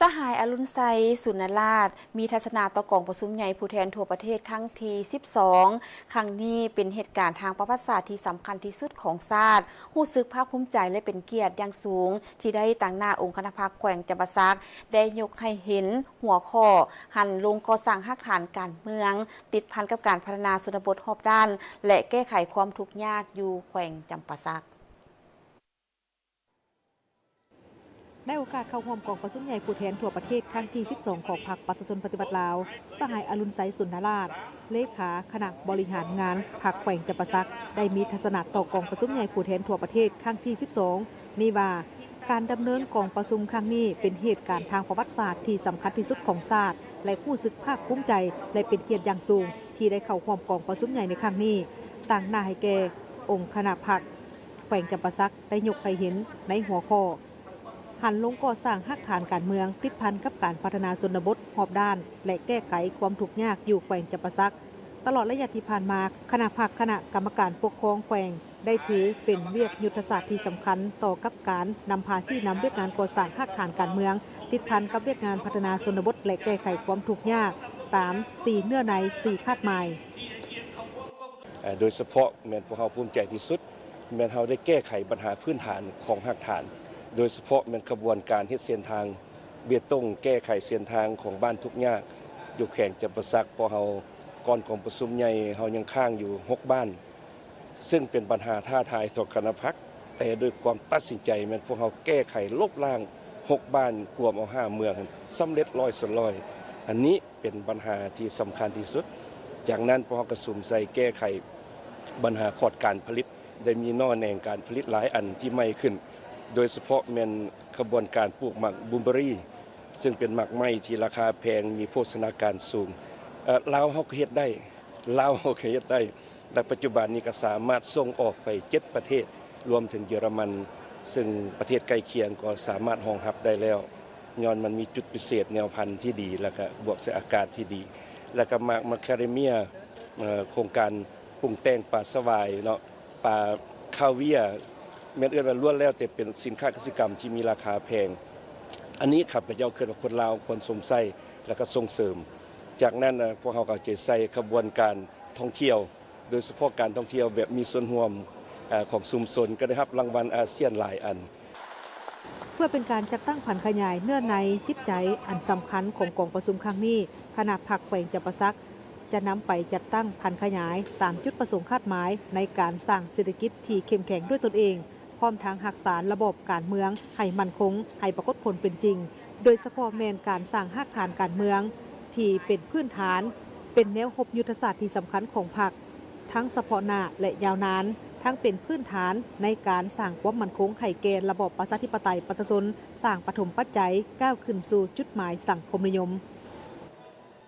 ສະຫາຍ ອະລຸນໄຊ ສຸນນະລາດ ມີທັດສະນະຕໍ່ກອງປະຊຸມໃຫຍ່ຜູ້ແທນທົ່ວປະເທດຄັ້ງທີສິບສອງ. ຄັ້ງນີ້ເປັນເຫດການທາງປະຫວັດສາດທີ່ສຳຄັນທີ່ສຸດຂອງຊາດ, ຮູ້ສຶກພາກພູມໃຈ ແລະ ເປັນກຽດຢ່າງສູງທີ່ໄດ້ຕາງໜ້າອົງຄະນະພັກແຂວງຈຳປາສັກ ໄດ້ຍົກໃຫ້ເຫັນຫົວຂໍ້ ຫັນລົງກໍ່ສ້າງຮາກຖານການເມືອງ ຕິດພັນກັບການພັດທະນາຊົນນະບົດຮອບດ້ານ ແລະ ແກ້ໄຂຄວາມທຸກຍາກຢູ່ແຂວງຈຳປາສັກ. ໃນໂອກາດເຂົ້າຮ່ວມກອງປະຊຸມໃຫຍ່ຜູ້ແທນທົ່ວປະເທດຄັ້ງທີສິບສອງຂອງພັກປະຊາຊົນປະຕິວັດລາວ, ສະຫາຍ ອະລຸນໄຊ ສຸນນະລາດ ເລຂາຄະນະບໍລິຫານງານພັກແຂວງຈຳປາສັກ ໄດ້ມີທັດສະນະຕໍ່ກອງປະຊຸມໃຫຍ່ຜູ້ແທນທົ່ວປະເທດຄັ້ງທີສິບສອງນີ້ວ່າ ການດຳເນີນກອງປະຊຸມຄັ້ງນີ້ເປັນເຫດການທາງປະຫວັດສາດທີ່ສຳຄັນທີ່ສຸດຂອງຊາດ ແລະ ຮູ້ສຶກພາກພູມໃຈ ແລະ ເປັນກຽດຢ່າງສູງທີ່ໄດ້ເຂົ້າຮ່ວມກອງປະຊຸມໃຫຍ່ໃນຄັ້ງນີ້, ຕາງໜ້າໃຫ້ແກ່ອົງຄະນະພັກແຂວງຈຳປາສັກ ໄດ້ຍົກໃຫ້ເຫັນໃນຫົວຂໍ້ ຫັນລົງກໍ່ສ້າງຮາກຖານການເມືອງ ຕິດພັນກັບການພັດທະນາຊົນນະບົດຮອບດ້ານ ແລະ ແກ້ໄຂຄວາມທຸກຍາກຢູ່ແຂວງຈຳປາສັກ. ຕະຫຼອດໄລຍະທີ່ຜ່ານມາ, ຄະນະພັກຄະນະກຳມະການປົກຄອງແຂວງ ໄດ້ຖືເປັນວຽກຍຸດທະສາດທີ່ສຳຄັນຕໍ່ກັບການນຳພາຊີ້ນຳວຽກງານກໍ່ສ້າງຮາກຖານການເມືອງ ຕິດພັນກັບວຽກງານພັດທະນາຊົນນະບົດ ແລະ ແກ້ໄຂຄວາມທຸກຍາກ ຕາມສີ່ເນື້ອໃນ ສີ່ຄາດໝາຍ. ໂດຍສະເພາະແມ່ນພວກເຮົາພູມໃຈທີ່ສຸດ ແມ່ນເຮົາໄດ້ແກ້ໄຂບັນຫາພື້ນຖານຂອງຮາກຖານ, ໂດຍສະເພາະແມ່ນຂະບວນການເຮັດເສັ້ນທາງເບຕົງ, ແກ້ໄຂເສັ້ນທາງຂອງບ້ານທຸກຍາກຢູ່ແຂວງຈຳປາສັກ. ພວກເຮົາ ກ່ອນກອງປະຊຸມໃຫຍ່ ເຮົາຍັງຄ້າງຢູ່ຫົກບ້ານ, ຊຶ່ງເປັນບັນຫາທ້າທາຍຕໍ່ຄະນະພັກ, ແຕ່ດ້ວຍຄວາມຕັດສິນໃຈ ແມ່ນພວກເຮົາແກ້ໄຂລົບລ້າງຫົກບ້ານ ກວມເອົາຫ້າເມືອງ ສຳເລັດຮ້ອຍສ່ວນຮ້ອຍ. ອັນນີ້ ເປັນບັນຫາທີ່ສຳຄັນທີ່ສຸດ. ຈາກນັ້ນ ພວກເຮົາກະສຸມໃສ່ແກ້ໄຂບັນຫາຂອດການຜະລິດ, ໄດ້ມີໜໍ່ແໜງການຜະລິດຫຼາຍອັນທີ່ໃໝ່ຂຶ້ນ, ໂດຍສະເພາະແມ່ນຂະບວນການປູກໝາກບລູເບີຣີ ຊຶ່ງເປັນໝາກໄມ້ທີ່ລາຄາແພງ, ມີໂພຊະນາການສູງ. ເອີ ລາວເຮົາກະເຮັດໄດ້, ລາວເຮົາກະເຮັດໄດ້ ແລະ ປັດຈຸບັນນີ້ກະສາມາດສົ່ງອອກໄປເຈັດປະເທດ ລວມເຖິງເຢຍລະມັນ, ຊຶ່ງປະເທດໃກ້ຄຽງກໍສາມາດຮອງຮັບໄດ້ແລ້ວ. ຍ້ອນມັນມີຈຸດພິເສດແນວພັນທີ່ດີ ແລ້ວກະບວກໃສ່ອາກາດທີ່ດີ ແລ້ວກະໝາກມາຄາເດເມຍ ເອີ ໂຄງການປຸງແຕ່ງປາສະຫວາຍເນາະ, ປາຄາວຽ ແມ່ນເອີ້ນວ່າລ້ວນແລ້ວແຕ່ເປັນສິນຄ້າກະສິກຳທີ່ມີລາຄາແພງ. ອັນນີ້ຂ້າພະເຈົ້າຄິດວ່າຄົນລາວຄວນຊົມໃຊ້ ແລ້ວກະສົ່ງເສີມ. ຈາກນັ້ນ ເອີ ພວກເຮົາກະເອົາໃຈໃສ່ຂະບວນການທ່ອງທ່ຽວ ໂດຍສະເພາະການທ່ອງທ່ຽວແບບມີສ່ວນຮ່ວມ ເອີ ຂອງຊຸມຊົນ ກະໄດ້ຮັບລາງວັນອາຊຽນຫຼາຍອັນ. ເພື່ອເປັນການຈັດຕັ້ງຜັນຂະຫຍາຍເນື້ອໃນຈິດໃຈອັນສຳຄັນຂອງກອງປະຊຸມຄັ້ງນີ້, ຄະນະພັກແຂວງຈຳປາສັກ ຈະນຳໄປຈັດຕັ້ງຜັນຂະຫຍາຍຕາມຈຸດປະສົງຄາດໝາຍໃນການສ້າງເສດຖະກິດທີ່ເຂັ້ມແຂງດ້ວຍຕົນເອງ, ພ້ອມທັງຮັກສາລະບອບການເມືອງໃຫ້ໝັ້ນຄົງ, ໃຫ້ປາກົດຜົນເປັນຈິງ, ໂດຍສະເພາະແມ່ນການສ້າງຮາກຖານການເມືອງທີ່ເປັນພື້ນຖານ, ເປັນແນວຮົບຍຸດທະສາດທີ່ສຳຄັນຂອງພັກ ທັງສະເພາະໜ້າ ແລະ ຍາວນານ, ທັງເປັນພື້ນຖານໃນການສ້າງຄວາມໝັ້ນຄົງໃຫ້ແກ່ລະບອບປະຊາທິປະໄຕປະຊາຊົນ, ສ້າງປະຖົມປັດໄຈກ້າວຂຶ້ນສູ່ຈຸດໝາຍສັງຄົມນິຍົມ.